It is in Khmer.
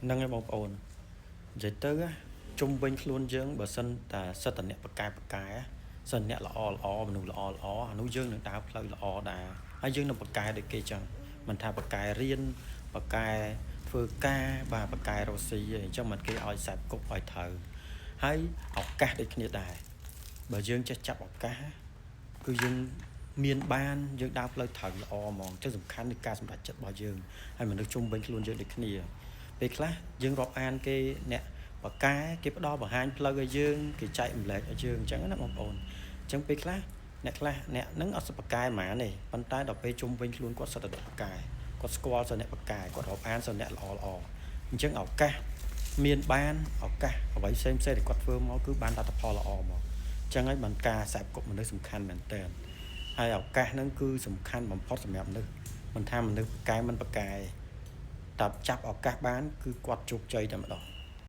ហ្នឹងហើយបងប្អូននិយាយទៅណាជុំវិញខ្លួនយើងបើសិនតាសិតតអ្នកបកែបកែសិនអ្នកល្អល្អមនុស្សល្អល្អអានោះយើងនឹងដើរផ្លូវល្អដែរហើយយើងនឹងបកែដូចគេចឹងមិនថាបកែរៀនបកែធ្វើការបាទបកែរកស៊ីទេអញ្ចឹងមិនគេឲ្យខ្សែគប់ឲ្យត្រូវហើយឱកាសដូចគ្នាដែរបើយើងចេះចាប់ឱកាសគឺយើងមានបានយើងដើរផ្លូវត្រូវល្អហ្មងអញ្ចឹងសំខាន់គឺការសម្រេចចិត្តរបស់យើងហើយមនុស្សជុំវិញខ្លួនយើងដូចគ្នា ពេលខ្លះយើងរាប់អានគេអ្នកបកែគេផ្ដល់បង្ហាញផ្លូវឲ្យយើងគេចែកម្លែកឲ្យយើងអញ្ចឹងណាបងប្អូនអញ្ចឹងពេលខ្លះអ្នកខ្លះអ្នកហ្នឹងអត់សបកែហ្មងទេប៉ុន្តែដល់ពេលជុំវិញខ្លួនគាត់សិតតែអ្នកបកែគាត់ស្គាល់សិនអ្នកបកែគាត់រាប់អានសិនអ្នកល្អល្អអញ្ចឹងឱកាសមានបានឱកាសអ្វីផ្សេងផ្សេងដែលគាត់ធ្វើមកគឺបានលទ្ធផលល្អមកអញ្ចឹងហើយបានការខ្សែគប់មនុស្សសំខាន់មែនតើហើយឱកាសហ្នឹងគឺសំខាន់បំផុតសម្រាប់មនុស្សមិនថាមនុស្សបកែមិនបកែ តែចាប់ឱកាសបានគឺគាត់ជោគជ័យតែម្ដង។